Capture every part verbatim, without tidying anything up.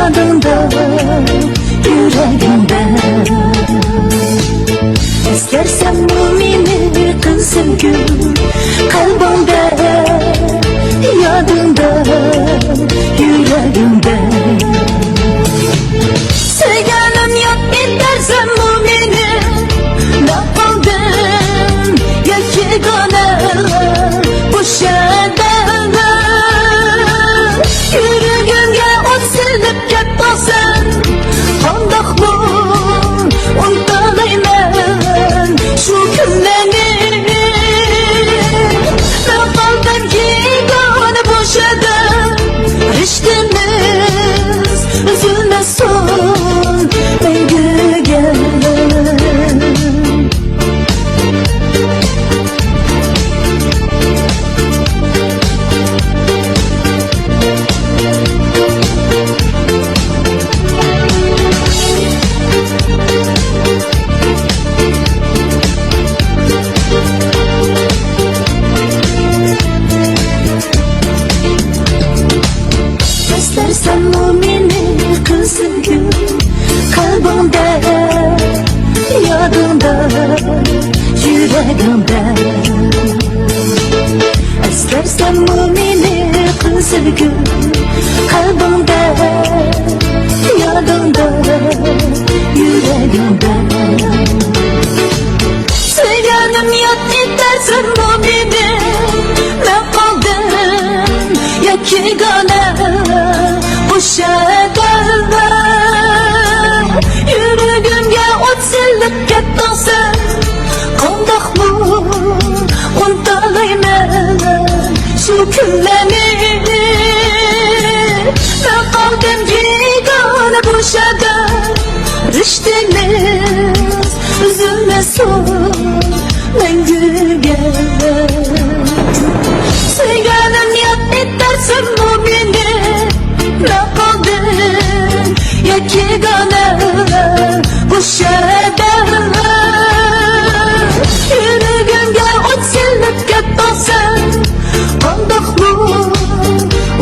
يادىڭدا، يۈرەگىڭدە. ئەسلەرسەنمۇ مېنى قىزىل گۈل، قەلبىڭدە، يادىڭدا، يۈرەگىڭدە. سۆيگەنلىرىم ياد ئېتەرسەنمۇ مېنى، مەن قالدىم يەككىگانە بۇ شەھەردە. يۈرىكىمگە ئوت سېلىپ كەتتىڭ سەن، قانداقمۇ ئۇنتالايمەن شۇ كۈنلەرنى. مەن قالدىم يېگانە بۇ شەھەردە، رىشتىمىز ئۈزۈلمەسۇن مەڭگۈگە. ئەسلەرسەنمۇ مېنى قىزىل گۈل، قەلبىڭدە، يادىڭدا، يۈرەگىڭدە. ئەسلەرسەنمۇ مېنى قىزىل گۈل، قەلبىڭدە، يادىڭدا، يۈرەگىڭدە. سۆيگەنلىرىم ياد ئېتەرسەنمۇ مېنى، مەن قالدىم يەككىگانە بۇ شەھەردە. يۈرىكىمگە ئوت سېلىپ كەتتىڭ سەن، قانداقمۇ ئۇنتالايمەن شۇ كۈنلەرنى. مەن قالدىم يېگانە بۇ شەھەردە، رىشتىمىز ئۈزۈلمەسۇن مەڭگۈگە. سۆيگەنلىرىم ياد ئېتەرسەنمۇ مېنى، مەن قالدىم يەككىگانە بۇ شەھەردە. يۈرىكىمگە ئوت سېلىپ كەتتىڭ سەن، قانداقمۇ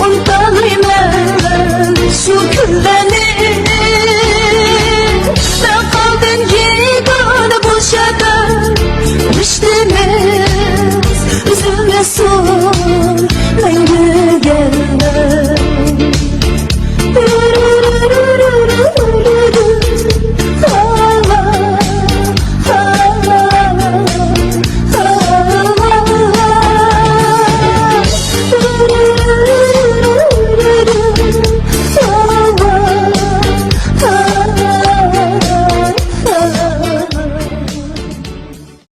ئۇنتالايمەن شۇ كۈنلەرنى. مەن قالدىم يېگانە بۇ شەھەردە، رىشتىمىز ئۈزۈلمەسۇن